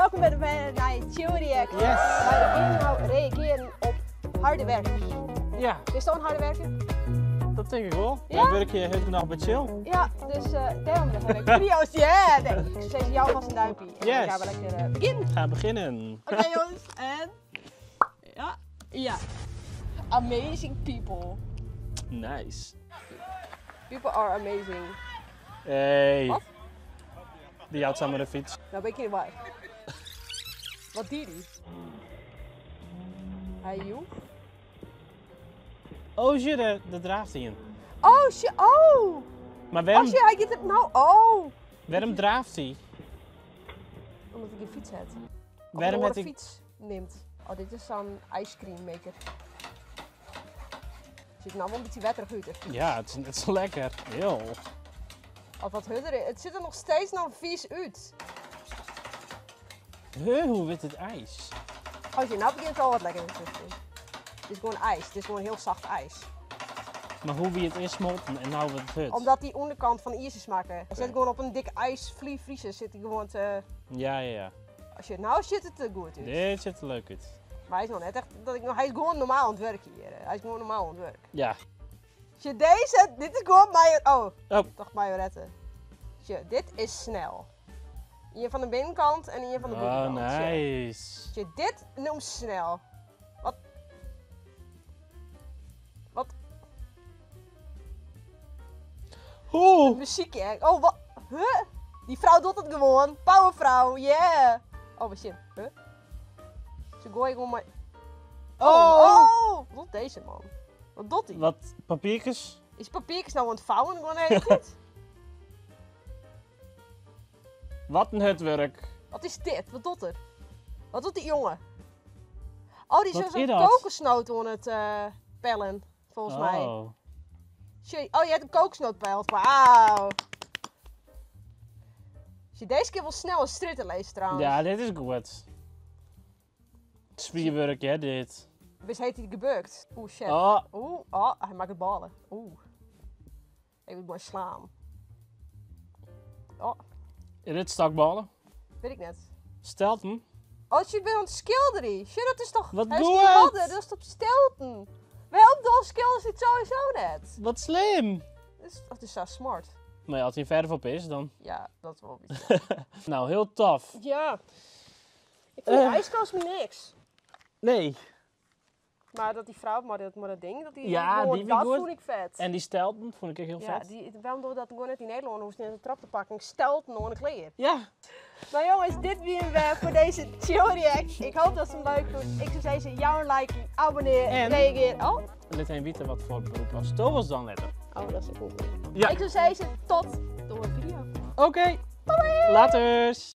Welkom by de nije Chill React. Yes. Wy gean no reagearjen op harde werkers. Ja. Is dat in harde werker? Dat tink ik wol. Ja? Wy wurkje hurd genôch by Chill. Ja, dus dêrom ha ik video's. Ja, nee. Ik soe sizze, jou alfêst in duimpje. En Yes. dan gean we lekker begjinnen. Gaan beginnen. Oké jongens, en... Ja, ja. Amazing people. Nice. People are amazing. Hey. Wat? Die jout samar de fyts. Nou ben ik in de war. Wat die die? Hij joeg. Oh shit, de draaft hy. Oh shit, oh! Maar waarom, Oh shit, hij gaat het nou, oh! waarom draaft hij? Omdat ik een fiets heb. Of Waarom een heb ik... fiets neemt. Oh, dit is zo'n ice cream maker. Ziet er nou wel een beetje wetterig uit. hè? Ja, het is lekker. Heel. Of wat hudder is. Het ziet er nog steeds nog vies uit. Huh, hoe wit het ijs? Oh, zie, nou begint het al wat lekkerder te worden. Het is gewoon ijs. Het is gewoon heel zacht ijs. Maar hoe wie het is smolten en nou wordt het hut. Omdat die onderkant van de ijs is maken. Hij zit gewoon op een dik ijsvlievriezer. Zit hij gewoon te... Ja, ja, ja. Als je, nou zit het er goed uit. Dit ziet er leuk uit. Maar hij is nog net echt, dat ik, hij is gewoon normaal aan het werk hier. Hij is gewoon normaal aan het werk. Ja. Als je deze, dit is gewoon mayo, oh, Oh. toch majorette. Tje, dit is snel. Hier van de binnenkant en hier van de Oh, buitenkant. Tje. nice. Tje, dit noemt snel. Wat? Wat? Oeh. Muziek, hè? Oh, wat? Huh? Die vrouw doet het gewoon. Powervrouw, yeah. Oh, wat shit. Huh? Ze gooien gewoon maar... Oh. Oh! Wat doet deze man? Wat doet hij? Wat papiertjes? Is papiertjes nou aan het vouwen gewoon de hele tijd? Wat een hut werk. Wat is dit? Wat doet er? Wat doet die jongen? Oh, die is Wat zo'n is dat? kokosnoot aan het pellen, volgens mij. Oh. Shit. Oh, je hebt een kokosnoot pelt. Wauw. Als je deze keer wel snel een stritten leest trouwens. Ja, dit is goed. Zwierwerk, hè, dit. Dus heet hij gebukt. Oeh, shit. Oh. Oeh, oh, hij maakt het ballen. Oeh. Ik moet maar slaan. Oh. Is dit stakballen? Weet ik net. Stelten? Oh, je bent aan het schilderen. Shit, dat is toch... Wat hij is goed! niet hadden, dat is op stelten. Waarom dan schilderen ze het sowieso net? Wat slim! Dat is zo smart. Maar ja, als hij verf op is, dan... Ja, dat is wel een beetje. Nou, heel tof. Ja. Ik vind die ijskast me niks. Nee. Maar dat die vrouw, maar dat ding, dat die Ja, gewoon, die dat goed. vond ik vet. En die stelten vond ik echt heel ja, vet. die, waarom doe dat gewoon net in Nederland, hoeft niet een trap te pakken. Ik stelten nog een kleer. Ja. Nou jongens, dit weer we voor deze Chill React. Ik hoop dat ze hem leuk vond. Ik zou zeggen, jouw like, abonneer, En? reageer. Oh. Laat hen weten wat voor beroep als was dan letter. Oh, dat is ook goed. Ja. Ik zou zeggen, tot de volgende video. Oké. Okay. Laters.